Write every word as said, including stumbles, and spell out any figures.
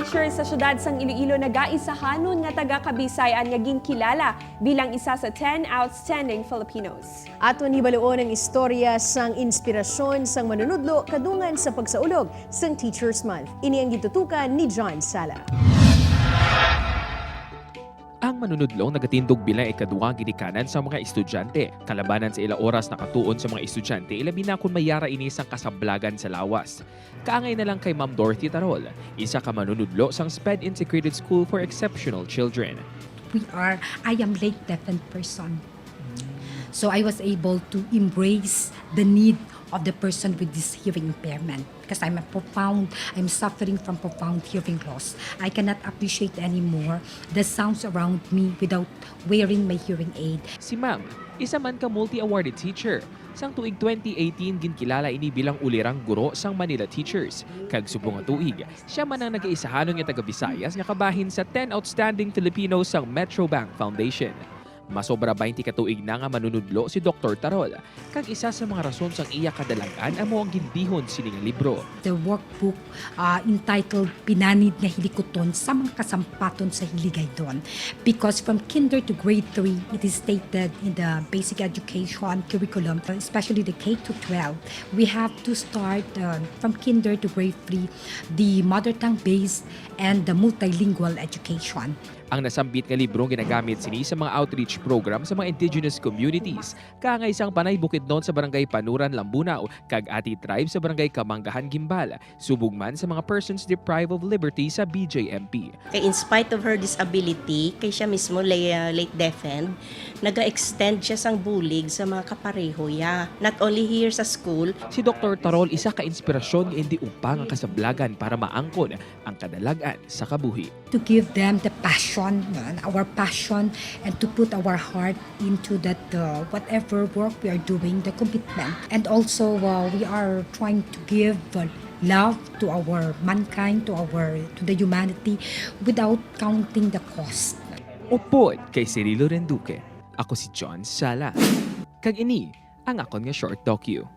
Teacher sa siyudad sang Iloilo nagaisahanon nga taga-Kabisay-an nga ginkilala bilang isa sa ten outstanding Filipinos. Aton hibaluon ang istorya sang inspirasyon sang manunudlo kadungan sa pagsaulog sang Teachers Month. Ini ang gintutukan ni John Sala. Ang manunudlo nagatindog bilang ikadua ginikanan sa mga estudyante. Kalabanan sa ila oras nakatuon sa mga estudyante, ilabi na kon may yara ini sang kasablagan sa lawas. Kaangay na lang kay Ma'am Dorothy Tarol, isa ka manunudlo sang SPED Integrated School for Exceptional Children. We are, I am late deafened person. So I was able to embrace the need of the person with this hearing impairment because I'm a profound, I'm suffering from profound hearing loss. I cannot appreciate anymore the sounds around me without wearing my hearing aid. Si Ma'am, isa man ka multi-awarded teacher. Sang tuig twenty eighteen, ginkilala ini bilang ulirang guro sang Manila Teachers. Kag subong nga tuig, siya man ang nagaisahanon nga taga-Visayas nga kabahin sa ten outstanding Filipinos sang Metrobank Foundation. Masobra twenty ka tuig na nga manunudlo si Doktor Tarol, kag isa sa mga rason sang iya kadalag-an amo ang gindihon sini nga libro. The workbook uh, entitled Pinanid nga Hilikuton sa mga Kasampaton sa Hiligaynon. Because from kinder to grade three, it is stated in the basic education curriculum, especially the K to twelve, we have to start uh, from kinder to grade three, the mother tongue based and the multilingual education. Ang nasambit nga libro ginagamit sini sa mga outreach program sa mga indigenous communities, kaangay sang Panay Bukidnon sa Barangay Panuran, Lambunao, kag Ati Tribe sa Barangay Kamanggahan, Guimbal, subong man sa mga persons deprived of liberty sa B J M P. Kay in spite of her disability, kay siya mismo lay, uh, late deafened, naga-extend siya sang bulig sa mga kapareho ya. Not only here sa school, Si Doktor Tarol isa ka inspirasyon nga indi upa nga kasablagan para maangkon ang kadalag-an sa kabuhi. To give them the passion, no, and our passion, and to put our heart into that uh, whatever work we are doing, the commitment. And also, uh, we are trying to give uh, love to our mankind, to our to the humanity, without counting the cost. Upod kay Cirilo Renduque, ako si John Sala. Kag ini ang akon nga short docu.